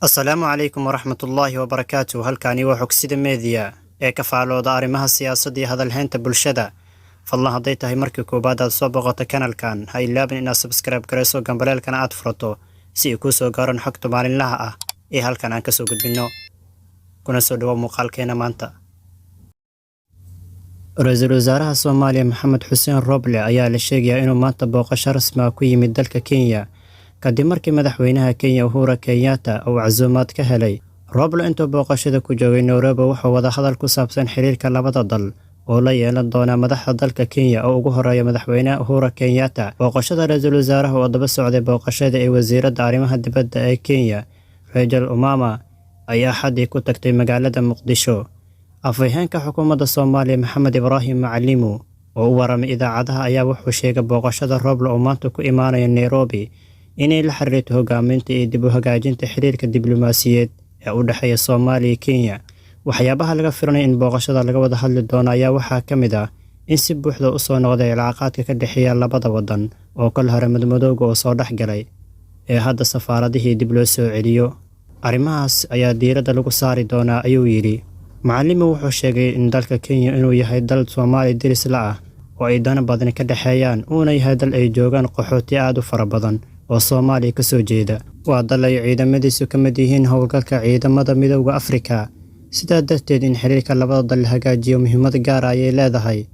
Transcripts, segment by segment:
Asalaamu calaykum waraxmatullaahi wabarakaatu. Halkani waa Xogsida Media ee ka faalooda arrimaha siyaasadda iyo hadalhaynta bulshada. Fadlan, hadday tahay markii koowaad aad soo boqoto kanalkan, ha ilaabin inaad subscribe garayso, gambaleelkana aad furato si ay kuu soo gaaraan xogta maalinlaha ah ee halkan aan kasoo gudbinno. Kuna soo dhawo muuqaalkeena maanta. Ra-iisul wasaaraha Soomaaliya Maxamed Xuseen Roble ayaa la sheegayaa inuu maanta booqasho rasmi ah ku yimid dalka Kenya, kadib markii madaxweynaha Kenya Uhuru Kenyatta uu casuumaad ka helay. Roble intuu booqashada ku joogay Nairobi wuxuu wadahadal ku saabsan xiriirka labada dal oo la yeelan doonaa madaxda dalka Kenya, oo ugu horeeya madaxweynaha Uhuru Kenyatta. Booqashada ra-iisul wasaaraha oo daba socday booqashada ee wasiiradda arrimaha dibadda ee Kenya Rachel Omamo ayaa Axadii ku tagtay magaalada Muqdisho. Afhayeenka xukuumadda Soomaaliya Maxamed Ibraahim Macalimu oo u waramay idaacadaha ayaa wuxuu sheegay booqashada Roble oo maanta ku imaanaya Nairobi inay la xiriirto hogaaminta iyo dib u hagaajinta xiriirka diblomaasiyeed ee u dhexeeya Soomaaliya iyo Kenya. Waxyaabaha laga filanaya in booqashada laga wada hadli doono ayaa waxaa ka mid ah in si buuxda usoo noqday cilaaqaadka ka dhexeeya labada waddan oo kal hore madmadowga oo soo dhex galay ee hadda safaaradihii dib loo soo celiyo. Arrimahaas ayaa diiradda lagu saari doonaa, ayuu yidhi. Macalimi wuxuu sheegay in dalka Kenya inuu yahay dal Soomaaliya deris la ah oo ay dano badani ka dhexeeyaan, uuna yahay dal ay joogaan qaxooti aad u fara badan oo Soomaaliya ka soo jeeda. Waa dal ay ciidamadiisu ka mid yihiin howlgalka ciidamada Midowda Afrika. Sidaa darteed, in xiriirka labada dal la hagaajiyo muhiimad gaar ah ayay leedahay.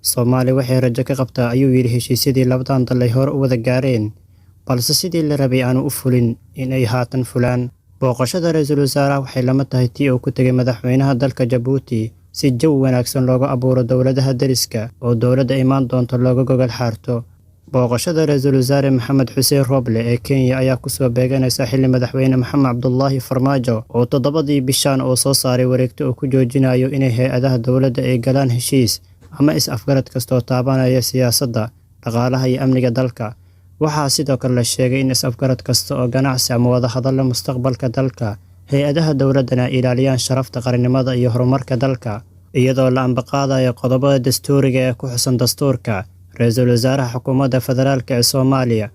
Soomaaliya waxay rajo ka qabtaa, ayuu yidhi, heshiisyadii labadan dal ay hore u wada gaareen, balse sidii la rabay aanu u fulin, in ay haatan fulaan. Booqashada ra-iisul wasaaraha waxay lama tahay tii uu ku tegay madaxweynaha dalka Jabuuti, si jawi wanaagsan looga abuuro dowladaha deriska oo dowladda imaan doonto looga gogol xaarto. Booqashada ra-iisul wasaare Maxamed Xuseen Roble ee Kenya ayaa kusoo beeganaysa xilli madaxweyne Maxamed Cabdulaahi Farmaajo oo 7dii bishan uu soo saaray wareegto uu ku joojinayo inay hay-adaha dowladda ay galaan heshiis ama is-afgarad kastoo taabanaya siyaasadda, dhaqaalaha iyo amniga dalka. Waxaa sidoo kale la sheegay in is-afgarad kasta oo ganacsi ama wadahadalla mustaqbalka dalka, hay-adaha dowladdana ay ilaaliyaan sharafta qarannimada iyo horumarka dalka, iyadoo la ambaqaadayo qodobada dastuuriga ee ku xusan dastuurka. Ra-iisul wasaaraha xukuumadda federaalk ee Soomaaliya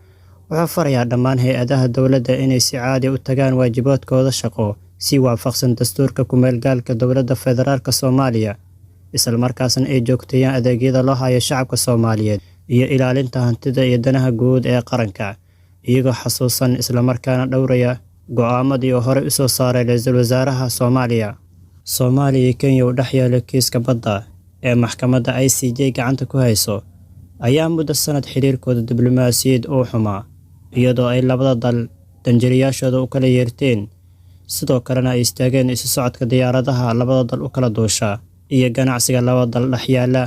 wuxuu farayaa dhammaan hay-adaha dowladda inay si caadi u tagaan waajibaadkooda shaqo si waafaqsan dastuurka ku-meelgaarka dowladda federaalka Soomaaliya, islamarkaasna ay joogteeyaan adeegyada loo hayo shacabka Soomaaliyeed iyo ilaalinta hantida iyo danaha guud ee qaranka, iyagoo xasuusan islamarkaana dhowraya go'aamadii uu horey u soo saaray ra-iisul wasaaraha Soomaaliya. Soomaaliya iyo Kenya uu dhex yaalo kiiska badda ee maxkamadda ICJ gacanta ku hayso ayaa muddo sanad xiriirkooda diblomaasiyadeed uu xumaa, iyadoo ay labada dal danjirayaashooda u kala yeerteen, sidoo kalena ay istaageen isu socodka diyaaradaha labada dal u kala duusha iyo ganacsiga labada dal dhex yaala.